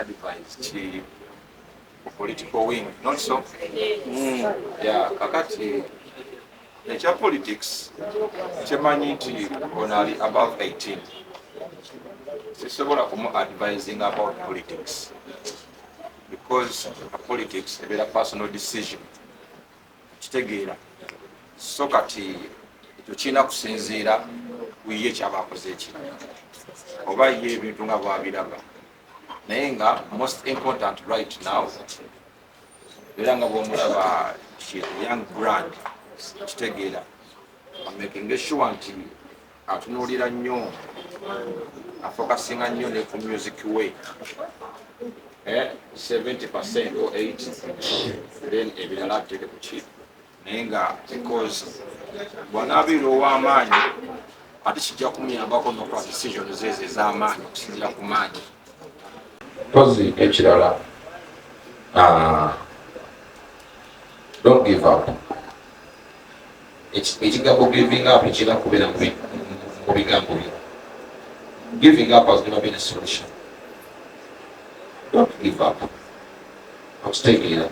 Advice ki ku political wing, not so? Yeah, kakati ekya politics, kyemanyi nti ono ali above 18, sisobola kumu advising about politics because politics ebeera personal decision, kitegeera? So kati ekyo kirina kusinziira ku ye kyaba akoze eki oba ye ebintu nga bwabiraba. Naye nga most important right now, era nga bwomulaba, young brand, kitegeera, making sure nti atunuulira nnyo, afocusinga nnyo ne ku music way, 70% or 80, then ebirala ateeke ku ki. Naye nga because bw'anaabeera ow'amaanyi, ate kijja kumuyambako nokukola decision zezo ez'amaanyi okusinziira ku maanyi. Mpozi ekirala, don't give up. Ekigambo "giving up" kirina kubeera mu bigambo byo. Giving up has never been a solution. Don't give up, okitegeera?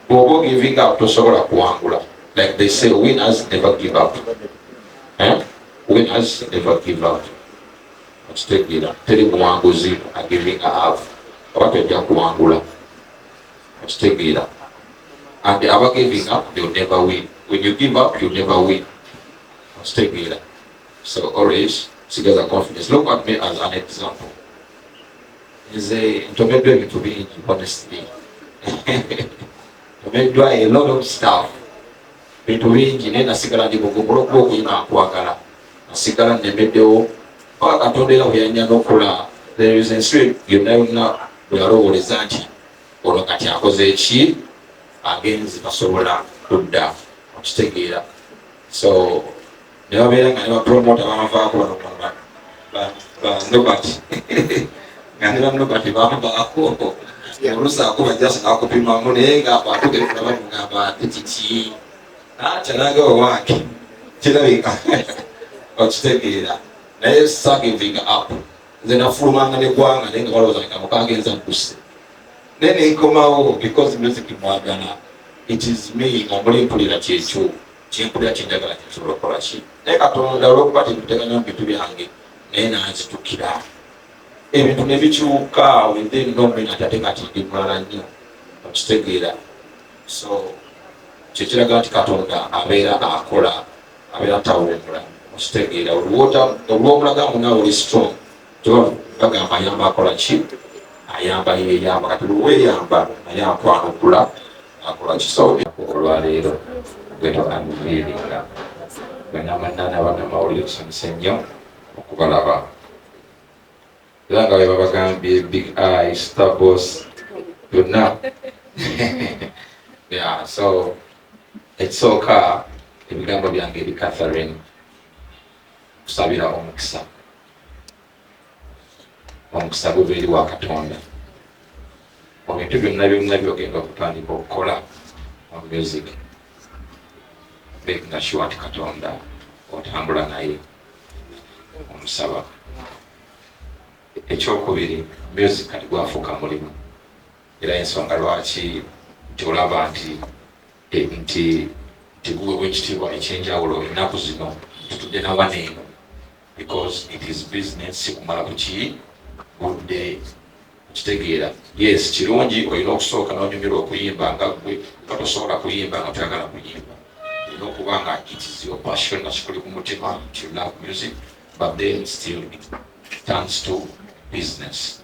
Bw'oba ogiving up, tosobola kuwangula. Like they say, winners never give up, eh? Winners never give up, okitegeera? Teri muwanguzi agiving up, oba tojja kuwangula, okitegeera? And aba giving up, they'll never win. When you give up, you never win, okitegeera? So always sigaza confidence. Look at me as an example. Nze ntomeddwa ebintu bingi, honestly ntomeddwa a lot of stuff, bintu bingi, naye nasigala ndi mugumu olwokuba okuyima nkwagala. Nasigala nemeddewo paka Katonda era bwe yanya nokola. There is ensi yonna yonna bwe yalowooleza nti olwo kati akoze eki, agenzi basobola kudda, okitegeera? So ne babeera nga ne bapromota banvaako, bano ba Nobert, nga ne banobert banvaako, olusaako bajasa nakupimamu, naye nga batugerera bamugamba nti kiki atyananga owange kirabika, okitegeera? Naye sagiving up. Nze nafulumanga neggwanga, naye nga balowooza nga mukagenza dduse, naye nenkomawo because music mwagala. It is me nga muli mpulira kyekyo kyempulira, kyenjagala, kyensobola okukola ki. Naye Katonda olwokuba tintuteganya mu bintu byange, naye nanzitukira ebintu ne bikyuka within no minute, ate kati ndi mulala nnyo, okitegeera? So kyekiraga nti Katonda abeera akola, abeera tawumula, okitegeera? Olwomulaga munawe oli strong, teba bagamba ayamba akola ki, ayamba yeyamba. Kati lweyamba naye akwanukula, akola ki. So olwaleero gweto unveilinga bannamannana, bannamawulire, tusanyuse nnyo okubalaba. Era nga bwe babagambye, Big Eye, Star Boss, byonna. Yeah, so ekisooka, ebigambo byange eri Catherine, kusabira omukisa. Omukisa guva eri wa Katonda mu bintu byonna byonna byogenda okutandika okukola mu music. Making sure nti Katonda otambula naye, omusaba. Ekyokubiri, music kati gwafuuka mulimu, era ensonga lwaki nti olaba nti nti guweebwa ekitiibwa ekyenjawulo ennaku zino tutudde nawana eno, because it is business. Si kumala kuki budde, okitegeera? Yes, kirungi, olina okusooka n'onyumirwa okuyimba nga gwe, nga tosobola kuyimba nga toyagala kuyimba. Olina okuba nga it is your passion, nga kikuli ku mutima nti you love music, but then still it turns to business.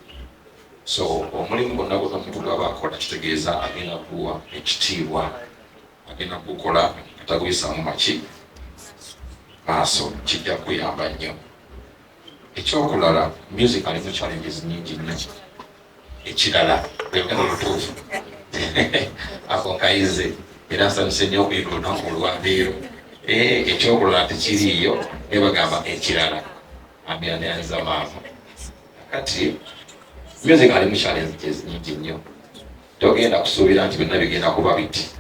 So omulimu gwonna gwonna omuntu gwaba akola, kitegeeza agenda kuwa ekitiibwa, agenda kugukola ataguyisaamu maki maaso, kijja kuyamba nnyo. Ekyokulala, music alimu challenges nyingi nnyo. Ekirala, lwegenda olutuufu ako nkayize, era nsanyuse nnyo okuyiga olunaku olwaleero. Ekyokulala tekiriiyo, naye bagamba ekirala ambiranyanza maama. Kati music alimu challenges nyingi nnyo. Togenda kusuubira nti byonna bigenda kuba biti.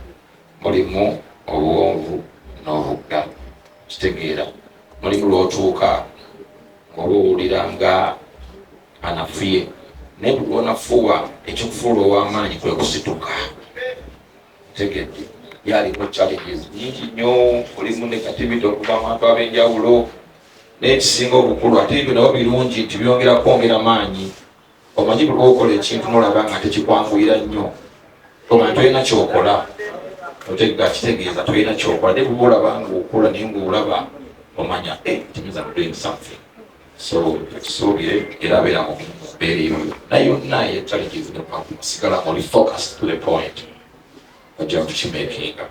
Mulimu obuwonvu n'obugga, kitegeera? Mulimu lwotuuka ng'oba owulira nga anafuye. Naye buli lwonafuuwa, ekyokufuula ow'amaanyi kwe kusituka. Tegedde yaliko challenges nyingi nnyo, olimu negativity okuva mu bantu ab'enjawulo, naye ekisinga obukulu, ate ebyo nabo birungi nti byongera kwongera maanyi. Omanyi buli lwokola ekintu nolaba nga tekikwanguyira nnyo, omanyi tolina kyokola, otega kitegeeza tolina kyokola. Naye bwe olaba ngaokola naye ngaolaba omanya, eh, it means I'm doing something. So ekisuubire era abeera mu mbeera eyo yonna yonna ye challenges, nesigala nga oli focused to the point, ojja kukimakinga.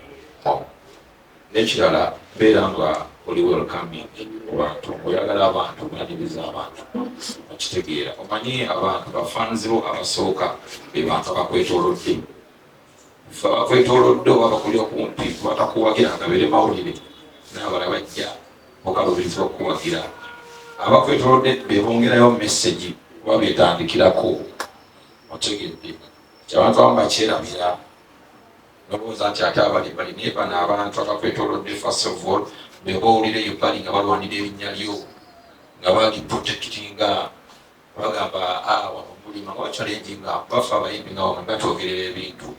N'ekirala, beera nga oli welcoming ku bantu, oyagala abantu, oyaniriza abantu, okitegeera. Omanyi abantu bafanzi bo abasooka be bantu abakwetoolodde. Fe abakwetoolodde oba bakuli okumpi batakuwagira nga beere mawulire, n'abala bajja okalubirizibwa okukuwagira. Abakwetoolodde bebongerayo message oba betandikirako, otegedde? Abantu abamu bakyerabira, nolowooza nti ate abali bali, naye bano abantu abakwetoolodde, first of all, bebowulira eyo bali nga balwanira erinnya lyo, nga bali protectinga, bagamba, "Ah, wano mulima," nga bachallenginga. Bafe abayimbi nga wamwe batwogerera ebintu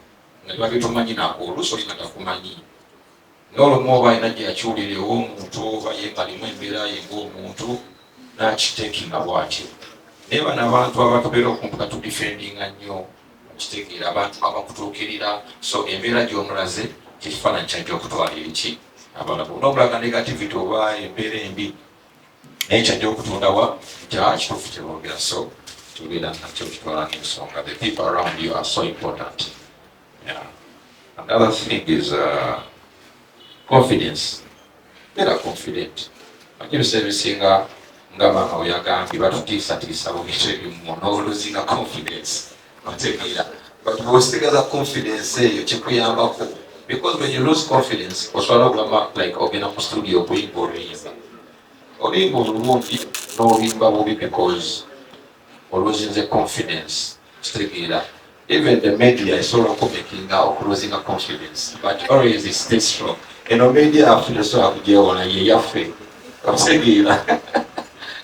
nga tebabitumanyi nako, oluusi oli nga takumanyi, n'olumu oba alina gye yakiwulira ew'omuntu, oba ye ng'alimu embeera ye ng'omuntu n'akiteekinga bw'atyo. Naye bano abantu abatubeera okumpi batudefendinga nnyo, okitegeera, abantu abakutuukirira. So embeera gy'omulaze kyekifaananyi kyajja okutwala eki abalala. N'omulaga negativity oba embeera embi, naye kyajja okutundawa nti a kituufu kyeboogera. So tubeera nakyo kitwala ng'ensonga. The people around you are so important, yeah. Another thing is confidence. Beera confident. Manyi ebiseera ebisinga, nga maama we yagambye, batutiisatiisa mu bintu ebimu n'olosinga confidence, otegeera? But bw'osigaza confidence eyo, kikuyambako, because when you lose confidence, osobola okugamba like ogenda mu studio okuyimba oluyimba, oluyimba olulungi n'oluyimba bubi because olosinze confidence, kitegeera? Even the media esobola okumakinga okulosinga confidence, but always stay strong. Eno media yaffe tesobola kugyewala, ye yaffe, otegeera?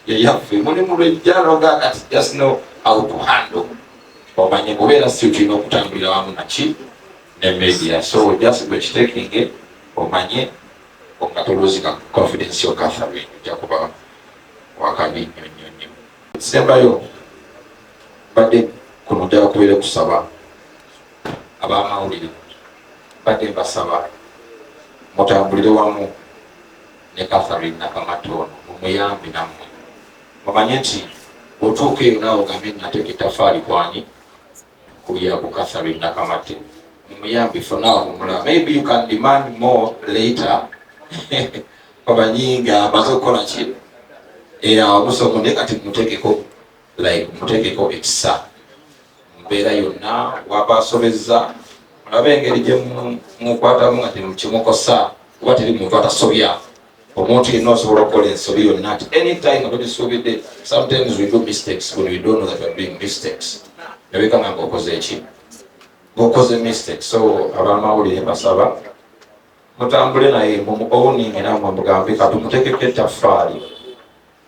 Ye yaffe, mulimu lwejjaloga kati just know how to handle, omanye kubeera si tulina okutambulira wamu naki ne media. So just gwe kitekinge, omanye nga tolosinga confidence yo, Catherine, ojja kuba wakabi nnyo nnyo nnyo. Sembayo, mbadde kuno njala kubeera kusaba abamawulire, mbadde mbasaba mutambulire wamu ne Catherine Nakamatte ono, mumuyambe nammwe. Mumanye nti bw'otuuka eyo naawe ogambe nateeka ettafaali kwani kuya ku Catherine Nakamatte, mumuyambe for now, mumulaba. Maybe you can demand more later, omanyi nga amaze okukola ki awo, naye kati muteekeko like muteekeko ekisa mu mbeera yonna. Waba asobezza, mulabe engeri gye mukwatamu nga temukimukosa, kuba teri muntu atasobya. Omuntu yenna osobola okukola ensobi yonna at any time nga togisuubidde. Sometimes we do mistakes when we don't know that we are doing mistakes, nebekanga ngaokoze eki, ngaokoze mistake. So abamawulire mbasaba mutambule naye, mumuowninge nammwe, mugambe katumutekeko ettaffaali,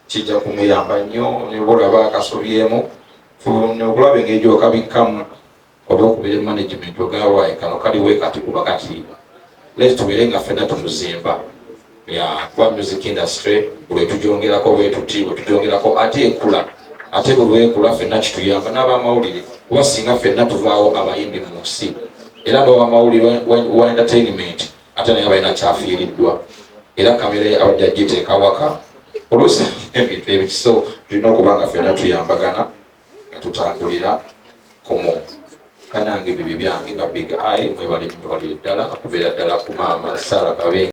kijja kumuyamba nnyo. Nebwolaba akasobyemu, okulaba engeri gyokabikkamu oba okubira management, ogawaye kano kaliwe kati, kuba kati let tubeere nga ffenna tumuzimba ya kuba music industry bwe tugyongerako bwe tuti, bwe tugyongerako ate ekula, ate bwe lwekula ffenna kituyamba n'abamawulire, kuba singa ffenna tuvaawo abayimbi mu nsi, era n'owamawulire wa entertainment ate naye abalina kyafiiriddwa, era kamera ye abajja giteeka waka oluusi ebintu ebikiso. Tulina okuba nga ffenna tuyambagana nga tutambulira kumu. Kanange, ebyo byange nga Big Eye. Mwebale, mwebalire ddala okubeera ddala ku maama Sara Kabe.